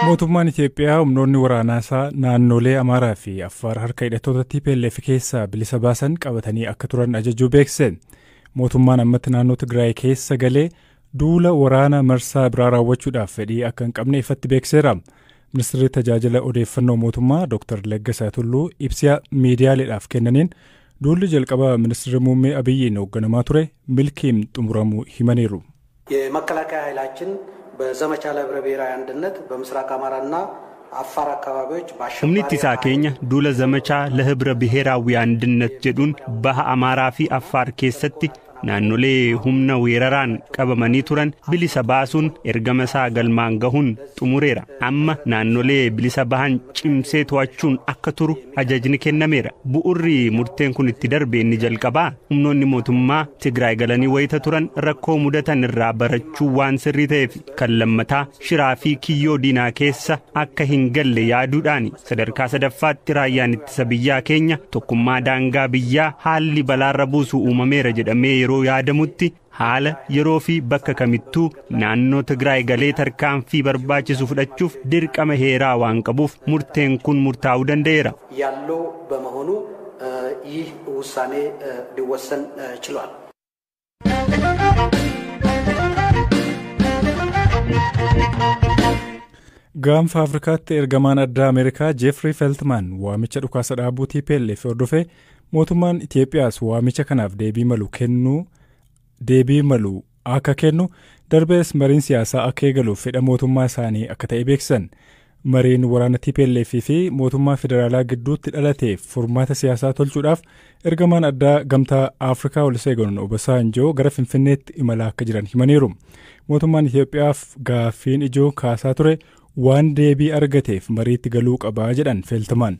Mootummaan Itiyoophiyaa humnoonni waraanaa isaa naannolee Amaaraa fi Affaar harka hidhattoota TPLF keessaa bilisa baasan qabatanii akka turan ajajuu beeksise. Mootummaan ammatti naannoo Tigraay keessa galee duula waraana marsaa biraa raawwachuudhaaf fedhii akka hin qabne ifatti beeksiseera. Ministeerri tajaajila odeeffannoo mootummaa Dr. Laggasaa Tulluu ibsa miidiyaaleedhaaf kennaniin duulli jalqabaa ministeerri muummee Abiyyiin hoogganamaa ture milkiin xumuramuu himaniiru. የመከላከያ ኃይላችን በዘመቻ ለህብረ ብሔራዊ አንድነት በምስራቅ አማራና አፋር አካባቢዎች Humni ittisaa keenya duula zamachaa ለህብረ ብሔራዊ አንድነት jedhuun baha Amaaraa fi Affaar keessatti naannolee humna weeraraan qabamanii turan bilisa baasuun ergama isaa galmaan gahuun xumureera. Amma naannolee bilisa bahan cimsee to'achuun akka turu ajajni kennameera. Bu'urri murteen kun itti darbe inni jalqabaa humnoonni mootummaa Tigraay galanii wayita turan rakkoo mudatan irraa barachuu waan sirrii ta'eef, kan lammataa shiraa fi kiyyoo diinaa keessa akka hin galle yaaduudhaani. Sadarkaa sadaffaatti raayyaan ittisa biyyaa keenya tokkummaa daangaa biyyaa haalli balaarra buusu uumameera jedhamee yeroo yaadamutti haala yeroo fi bakka kamittuu naannoo Tigraay galee tarkaanfii barbaachisu fudhachuuf dirqama heeraa waan qabuuf murteen kun murtaa'uu danda'eera. ያለው በመሆኑ ይህ ውሳኔ ሊወሰን ችሏል። Gaanfa Afrikaatti ergamaan addaa Ameerikaa Jeefrii Feltmaan waamicha dhukaasa dhaabuu TPLF hordofee mootummaan Itiyoophiyaas waamicha kanaaf deebii malu kennuu deebii malu akka kennu, darbees mariin siyaasaa akka eegaluuf fedha mootummaa isaanii akka ta'e beeksisan. Mariin waraana TPLF fi mootummaa federaalaa gidduutti dhalateef furmaata siyaasaa tolchuudhaaf ergamaan addaa Gamtaa Afrikaa Oluseegun Obasanjoo gara Finfinneetti imalaa akka jiran himaniiru. Mootummaan Itiyoophiyaaf gaaffiin ijoo kaasaa ture waan deebii argateef mariitti galuu qabaa jedhan Feeltamaan.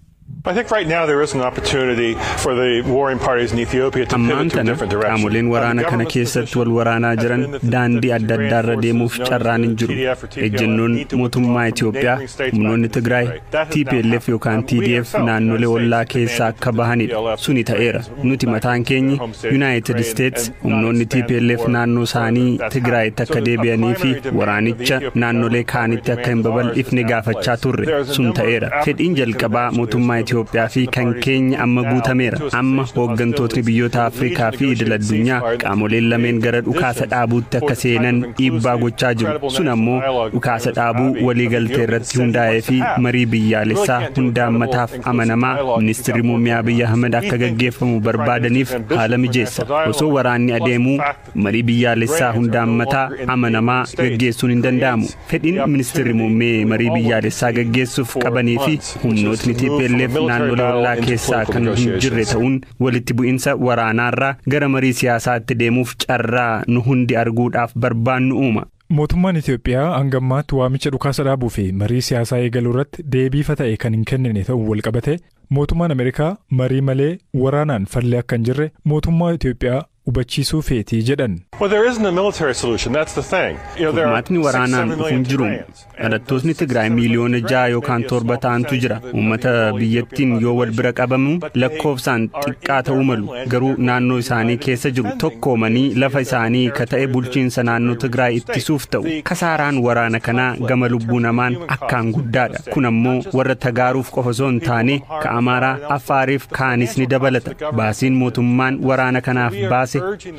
I think right now there is an opportunity for the warring parties in Ethiopia to Ammaan pivot to a tana different direction. Qaamoleen waraana kana keessatti wal waraanaa jiran daandii adda addaarra deemuuf carraan hin jiru. Ejjennoon mootummaa Itiyoophiyaa humnoonni Tigraay, TPLF yookaan TDF naannolee ollaa keessaa akka bahanidha. Suni ta'eera. Nuti mataan keenyi, United States, humnoonni TPLF naannoo isaanii Tigraayitti akka deebi'anii fi waraanicha naannolee kaanitti akka hin babal'ifne gaafachaa turre. Sun ta'eera. Fedhiin jalqabaa mootummaa Itiyoophiyaa fi kan keenya amma guutameera. Amma hooggantootni biyyoota Afrikaa fi idil addunyaa qaamoleen lameen gara dhukaasa dhaabuutti akka seenan dhiibbaa gochaa jiru. Sun ammoo dhukaasa dhaabuu waliigaltee irratti hundaa'ee fi marii biyyaalessaa hundaammataaf amanamaa ministeerri muummee Abiyyi Ahmed akka gaggeeffamu barbaadaniif haala mijeessa. Osoo waraanni adeemuu marii biyyaalessaa hundaammataa amanamaa gaggeessuun hin danda'amu. Fedhiin ministeerri muummee marii biyyaalessaa gaggeessuuf qabanii fi humnootni TPLF naannolee ollaa keessaa kan hin jirre ta'uun walitti bu'insa waraanaarraa gara marii siyaasaatti deemuuf carraa nu hundi arguudhaaf barbaannu uuma. Mootummaan Itiyoophiyaa hanga ammaatti waamicha dhukaasa dhaabuu fi marii siyaasaa eegaluu irratti deebii ifa ta'e kan hin kennine ta'uun walqabate mootummaan Ameerikaa marii malee waraanaan fallee akka hin jirre mootummaa Itiyoophiyaa hubachiisuu feetii jedhan. Well, there isn't a military solution. That's the thing. There are Furmaatni 6, waraanaan 7 dhufu million hin jiru. Tigrayans. Dhalattootni Tigraay miiliyoona 6 yookaan 7 ta'antu jira. Uummata biyyattiin yoo wal bira qabamu lakkoofsaan xiqqaa ta'uu malu. Garuu naannoo isaanii keessa jiru. Tokkoomanii lafa isaanii ka ta'e bulchiinsa naannoo Tigraay ittisuuf ta'u. Kasaaraan waraana kanaa gama lubbuu namaan akkaan guddaadha. Kun ammoo warra Tagaaruuf qofa osoo hin taane ka Amaaraa, Affaariif kaanis ni dabalata. Baasiin mootummaan waraana kanaaf baase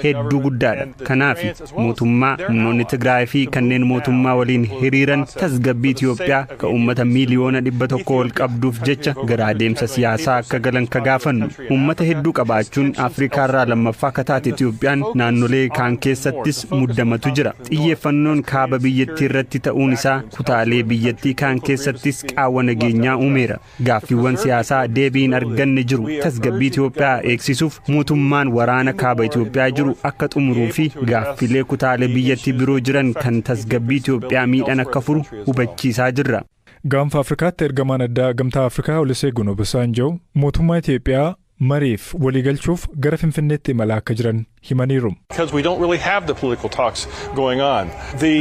hedduu guddaadha. Kanaaf mootummaa, humnoonni Tigraay fi kanneen mootummaa waliin hiriiran tasgabbii Itiyoophiyaa ka uummata miiliyoona 100 ol qabduuf jecha gara adeemsa siyaasaa akka galan ka gaafannu. Uummata hedduu qabaachuun Afrikaarraa lammaffaa akka taate Itiyoophiyaan naannolee kaan keessattis muddamatu jira. Xiyyeeffannoon kaaba biyyattii irratti ta'uun isaa kutaalee biyyattii kaan keessattis qaawwa nageenyaa uumeera. Gaaffiiwwan siyaasaa deebii hin arganne jiru. Tasgabbii Itiyoophiyaa eegsisuuf mootummaan waraana kaaba Itiyoophiyaa jiru akka xumuruu fi gaaffilee kutaalee biyyattii biroo jiran kan tasgabbii Itiyoophiyaa miidhan akka furu hubachiisaa jirra. Gaanfa Afrikaatti ergamaan addaa Gamtaa Afrikaa Oluseegun Obasanjoo mootummaa Itiyoophiyaa mariif waliigalchuuf gara Finfinneetti imalaa akka jiran himaniiru.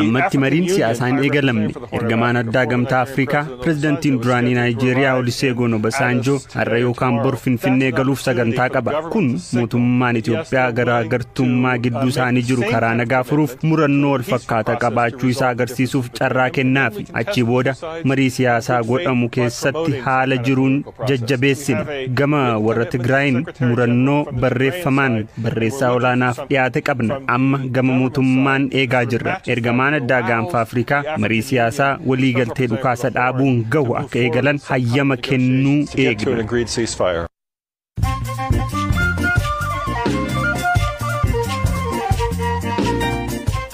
Ammatti mariin siyaasaa hin eegalamne. Ergamaan addaa Gamtaa Afrikaa, pirezidantiin duraanii Naayijeeriyaa Oluseegun Obasanjoo har'a yookaan bor Finfinnee galuuf sagantaa qaba. Kun mootummaan Itoophiyaa garaagartummaa gidduu isaanii jiru karaa nagaa furuuf murannoo wal fakkaataa qabaachuu isaa agarsiisuuf carraa kennaafi. Achii booda marii siyaasaa godhamu keessatti haala jiruun jajjabeessina. Gama warra Tigraayin murannoo barreeffamaan barreessaa olaanaaf dhiyaate qabna. Amma gama mootummaan eegaa jirra. Ergamaan addaa Gaanfa Afrikaa marii siyaasaa waliigaltee dhukaasa dhaabuun gahu akka eegalan hayyama kennuu eegna.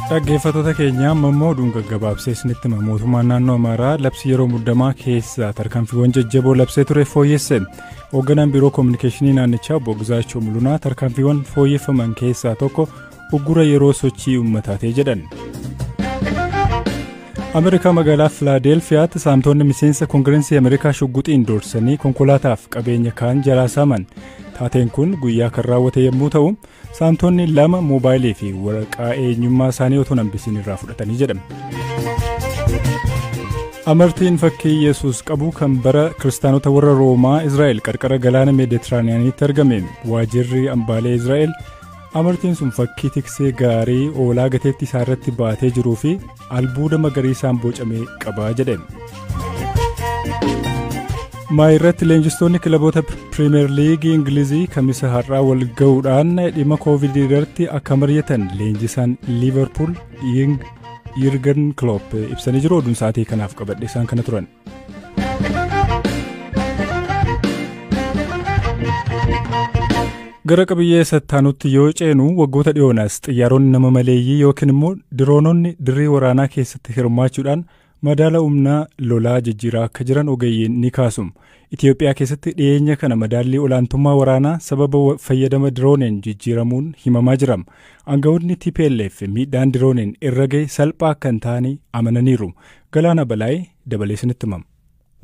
Dhaggeeffattoota keenya, amma immoo oduun gaggabaabsee isinitti hima. Mootummaan naannoo Amaaraa labsii yeroo muddamaa keessaa tarkaanfiiwwan jajjaboo labsee ture fooyyesse. Hoogganaan biiroo koominikeeshinii naannichaa obbo Gizaachoo Mulunaa tarkaanfiiwwan fooyyeffaman keessaa tokko uggura yeroo sochii uummataatee jedhan. Ameerikaa magaalaa Filaadelfiyaatti saamtonni miseensa Koongireensii Ameerikaa shugguxiin doorsanii konkolaataaf qabeenya kaan jalaa saaman. Taateen kun guyyaa kan raawwate yommuu ta'u, saamtonni lama moobaayilii fi waraqaa eenyummaa isaanii otoo hambisiin irraa fudhatanii jedhame. Amartiin fakkii Yesuus qabu kan bara kiristaanota warra Roomaa Israa'el qarqara galaana Meeditiraaniyaanitti argame. Waajirri hambaalee Israa'el amartiin sun fakkii tiksee gaarii oolaa gateetti isaa irratti baatee jiruu fi albuuda magariisaan bocame qabaa jedhe. Maayirratti leenjistoonni kilaboota Pirimeer Liigii Ingilizii Kamisa har'aa wal ga'uudhaan dhimma Koovidii irratti akka mari'atan leenjisaan Liiverpuul Yirgan Klopp ibsanii jiru. Oduun sa'aatii kanaaf qabadhe isaan kana turan. Gara qabiyyee sattaanutti yoo ceenu, waggoota dhiyoonaas xiyyaaronni nama maleeyyii yookiin immoo diroononni dirree waraanaa keessatti hirmaachuudhaan madaala humnaa lolaa jijjiiraa akka jiran ogeeyyiin ni kaasu. Itoophiyaa keessatti dhiyeenya kana madaalli olaantummaa waraanaa sababa fayyadama dirooneen jijjiiramuun himamaa jira. Aangawoonni TPLF miidhaan dirooneen irra gahe salphaa akka hin taane amananiiru. Galaana Balaayee dabalee isinitti himama.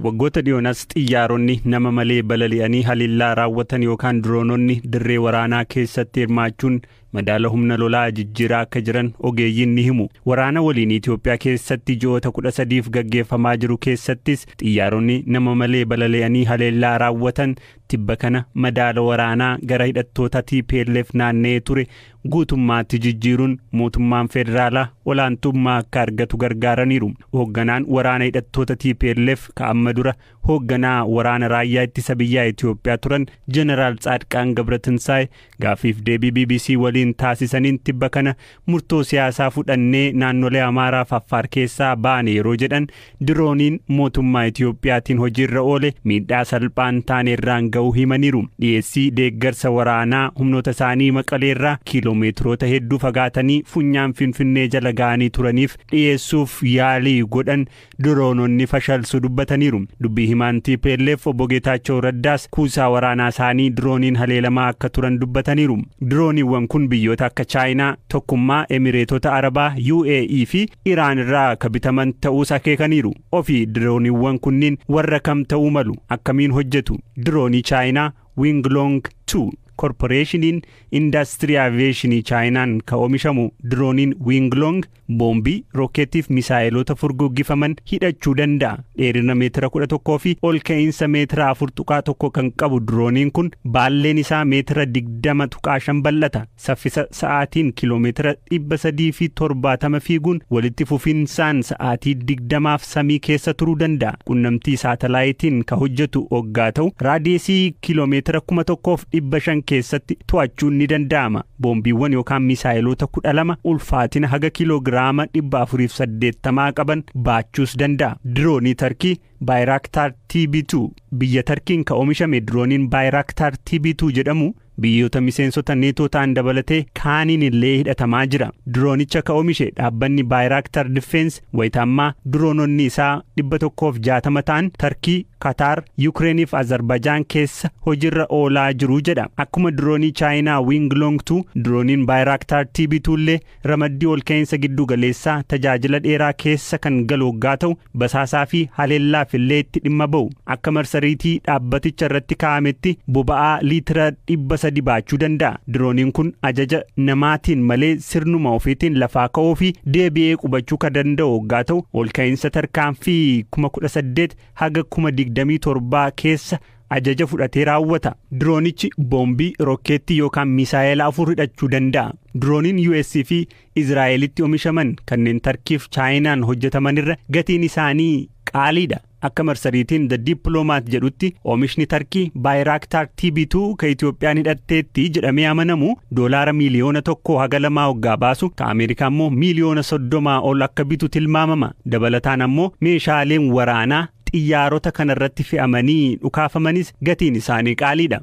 Waggoota dhiyoonas xiyyaaronni nama malee balali'anii haleellaa raawwatan yookaan diroononni dirree waraanaa keessatti hirmaachuun madaala humna lolaa jijjiiraa akka jiran ogeeyyiin ni himu. Waraana waliin Itoophiyaa keessatti ji'oota 13f gaggeeffamaa jiru keessattis xiyyaaronni nama malee balali'anii haleellaa raawwatan tibba kana madaala waraanaa gara hidhattoota TPLF naanna'ee ture guutummaatti jijjiiruun mootummaan federaalaa olaantummaa akka argatu gargaaraniiru. Hoogganaan waraana hidhattoota TPLF ka amma dura hoogganaa waraana raayyaa ittisa biyyaa Itoophiyaa turan Jeneraal Tsaadqaan Gabratinsaay gaafiif deebii BBC waliin taasisaniin tibba kana murtoo siyaasaa fudhannee naannolee Amaaraa fi Affaar keessaa baane yeroo jedhan, dirooniin mootummaa Itoophiyaatiin hojiirra oole miidhaa salphaan taane irraan ga'uu himaniiru. Dhiyeessii deeggarsa waraanaa humnoota isaanii Maqaleerraa kiiloomeetiroota hedduu fagaatanii funyaan Finfinnee jala ga'anii turaniif dhiyeessuuf yaalii godhan diroononni fashalsu dubbataniiru. Dubbii himaan TPLF obbo Geetaachoo Raddaas kuusaa waraanaa isaanii dirooniin haleelamaa akka turan dubbataniiru. Dirooniiwwan kun biyyoota akka Chaayinaa, Tokkummaa Emireetota Arabaa, UAE fi Iraan irraa akka bitaman ta'uus akeekaniiru. Ofii dirooniiwwan kunniin warra kam ta'uu malu? Akkamiin hojjetu? Diroonii Chaayinaa Winglong 2. Korporeeshiniin Indaastirii Aviyeeshinii Chaayinaan kan oomishamu dirooniin Winglong boombii, rookeetiif misaayiloota furguggifaman hidhachuu danda'a. Dheerina meetira 11 fi ol ka'iinsa meetira 4.1 kan qabu dirooniin kun baalleen isaa meetira 20.5 bal'ata. Saffisa sa'aatiin kiiloomeetira 370 fiiguun walitti fufinsaan sa'aatii 20f samii keessa turuu danda'a. Qunnamtii saatalaayitiin kan hojjetu hoggaa ta'u, raadiyeesii kiiloomeetira 1500 keessatti to'achuun ni danda'ama. Boombiiwwan yookaan misaayiloota 12 ulfaatina haga kiiloogiraama 480 qaban baachuus danda'a. Diroonii Tarkii Baayiraaktaar TB2. Biyya Tarkiin kan oomishame dirooniin Baayiraaktaar TB2 jedhamu biyyoota miseensota Neetoo ta'an dabalatee kaaniin illee hidhatamaa jira. Diroonicha kan oomishe dhaabbanni Baayiraaktar Difeensi wayita ammaa diroononni isaa 160 ta'an Tarkii, Kataar, Yukireeniif Azerbaajaan keessa hojiirra oolaa jiru jedha. Akkuma diroonii Chaayinaa Wing Loong 2, dirooniin Baayiraaktar TB2 illee ramaddii ol ka'iinsa giddu galeessaa tajaajila dheeraa keessa kan galu hoggaa ta'u, basaasaa fi haleellaaf waraanaaf illee itti dhimma ba'u. Akka marsariitii dhaabbaticha irratti kaa'ametti boba'aa liitira 300 baachuu danda'a. Dirooniin kun ajaja namaatiin malee sirnuma ofiitiin lafaa ka'uu fi deebi'ee qubachuu kan danda'u hoggaa ta'u, ol ka'iinsa tarkaanfii 18,000 haga 27,000 keessa ajaja fudhatee raawwata. Diroonichi boombii, rokkeettii yookaan misaayela 4 hidhachuu danda'a. Dirooniin US fi Izraa'elitti oomishaman kanneen Tarkiif Chaayinaan hojjetaman irra gatiin isaanii qaaliidha. Akka marsariitiin The Diplomat jedhutti, oomishni Tarkii Bayraktar TB2 ka Itoophiyaan hidhatteetti jedhamee amanamu $1 miliyoona haga 2 hoggaa baasu, ka Ameerikaa immoo miiliyoona 30 ol akka bitu tilmaamama. Dabalataan ammoo meeshaaleen waraanaa xiyyaarota kanarratti fe'amanii dhukaafamanis gatiin isaanii qaaliidha.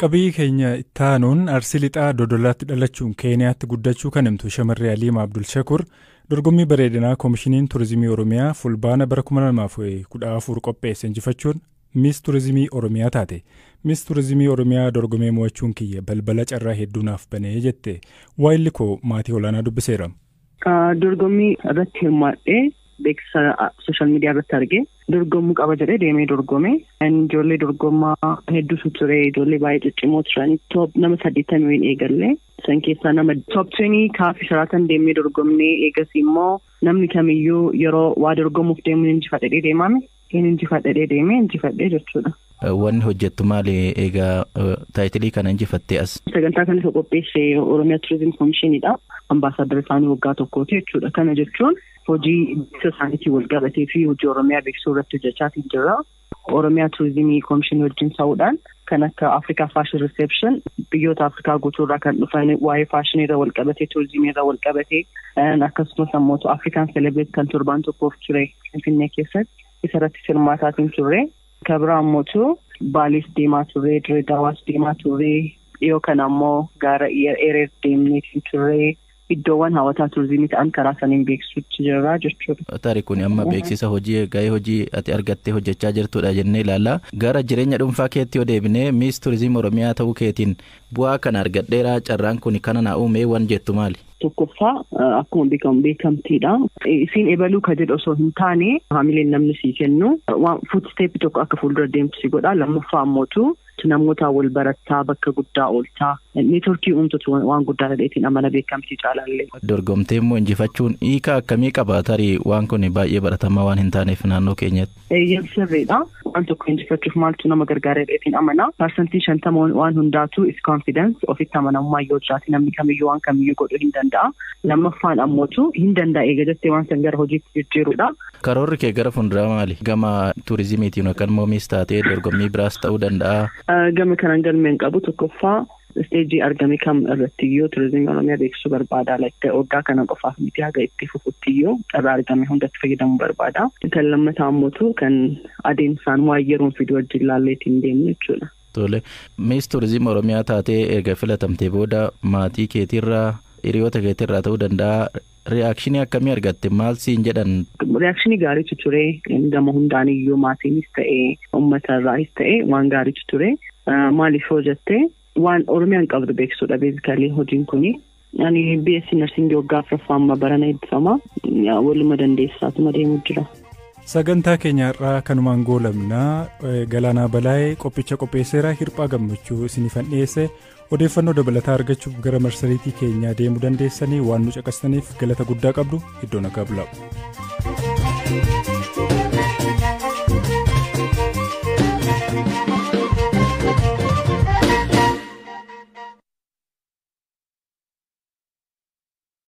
Qabiyyee keenya ittaanuun, Arsii Lixaa Dodolaatti dhalachuun Keeniyaatti guddachuu kan himtu shamarree Aliima Abdul Shakur, dorgommii bareedinaa Koomishiniin Turizimii Oromiyaa Fulbaana bara 2014 qopheesse injifachuun Miss Turizimii Oromiyaa taate. "Miss Turizimii Oromiyaa dorgomee mo'achuun kiyya balbala carraa hedduu naaf banee," jette. Waayilli koo Maatii Olaanaa dubbiseera. Dorgommii irratti hirmaadhee, beeksisa social media irratti argee, dorgommuu qaba jedhee deemee dorgome. Ijoollee dorgommaa hedduutu ture, ijoollee baay'ee ciccimoo turanii, top nama 80 waliin eegalle. San keessaa nama top 20 kaafii Sheraton deemnee dorgomnee. Eegas immoo namni kamiyyuu yeroo waa dorgomuuf deemu injifadhee deemame. Inni injifadhee deemee injifadhee jechuudha. Wanni hojjettu maali egaa title kana injifattee as? Sagantaa kana isa qopheesse Oromiyaa Tourism Commissionidha. Ambaasaadara isaanii waggaa tokkooti jechuudha. Kana jechuun hojii beeksisa isaaniitiin wal qabatee fi hojii Oromiyaa beeksisuu irratti hojjechaatii jirra. Oromiyaa Turizimii Komishinii wajjin ta'uudhaan kan akka Afrikaa Fashion Reception, biyyoota Afrikaa guutuurraa kan dhufan, waa'ee faashinii irra wal qabatee, turizimii irra wal qabatee, akkasumas ammoo Afrikaan Celebrate kan torbaan tokkoof ture Finfinnee keessatti, isarratti hirmaataatiin turre. Kabira ammootu Baalees deemaa turre, Dirree Dawaas deemaa turre, dhiyoo kana ammoo gaara Ereer deemneetiin turre. Iddoowwan hawwataa turizimii ta'an karaa saniin beeksisuutti jirra jechuudha. Tarii kun amma beeksisa hojii, gahee hojii ati argattee hojjechaa jirtudha jennee ilaalla. Gara jireenya dhuunfaa keetti yoo deebinee, Miss Turizimii Oromiyaa ta'uu keetiin bu'aa kana argadheera, carraan kun kana naa uume waan jettu maali? Tokkoffaa, akkuma beekamu beekamtiidha. Isiin ebaluu ka jedhu osoo hin taane, haamileen namni sii kennu waan footstep tokko akka fuuldura deemtu si godha. Lammaffaa ammootu namoota wal barattaa, bakka guddaa ooltaa, network uumtutu waan guddaa ta'eetiin amana, beekamtii caalaallee. Dorgomtee immoo injifachuun hiika akkamii qaba? Tarii waan kun baay'ee baratamaa waan hin taaneef naannoo keenyatti. Eeyyam, sirriidha. Waan tokko injifachuuf maaltu nama gargaara jedheetiin amana. 50% waan hundaatu is confidence, ofitti amanamummaa yoo jiraate namni kamiyyuu waan kamiyyuu godhuu hin danda'a. Lammaffaan ammootu hin danda'a eega jettee waan san gara hojiitti jijjiiruudha. Karoorri kee gara fuulduraa maali? Gama turizimiitiin yookaan immoo Miss taatee dorgommii biraas ta'uu danda'a. Gama kanaan galmeen qabu, tokkoffaa stage argame kam irratti iyyuu turizimii Oromiyaa beeksisuu barbaada. Waggaa kana qofaaf miti, haga itti fufutti iyyuu carraa argame hundatti fayyadamuu barbaada. Kan lammataa ammootu kan adeemsaan waan yeroon fiduu wajjin laalleetiin deemnu jechuudha. Tole, Miss Turizimii Oromiyaa taatee erga filatamtee booda maatii keetiirraa, hiriyoota keetiirraa ta'uu danda'a, reaction akkamii argatte? Maal siin jedhan? Reaction gaariitu ture. Gama hundaan iyyuu, maatiinis ta'ee uummata irraayis ta'ee, waan gaariitu ture. Maaliif yoo jette, waan Oromiyaan qabdu beeksisuudha basically hojiin kuni. Ani BSc Nursing waggaa afuraffaa amma barana eebbifama. Waluma dandeessaatuma deemu jira. Sagantaa keenya har'aa kanumaan goolabnaa. Galaanaa Balaayee qophicha qopheesseera, Hirphaa Gammachuu isiniifan dhiyeesse. Odeeffannoo dabalataa argachuuf gara marsariitii keenyaa deemuu dandeessanii. Waan nu caqastaniif galata guddaa qabdu. Iddoo nagaa bulaa.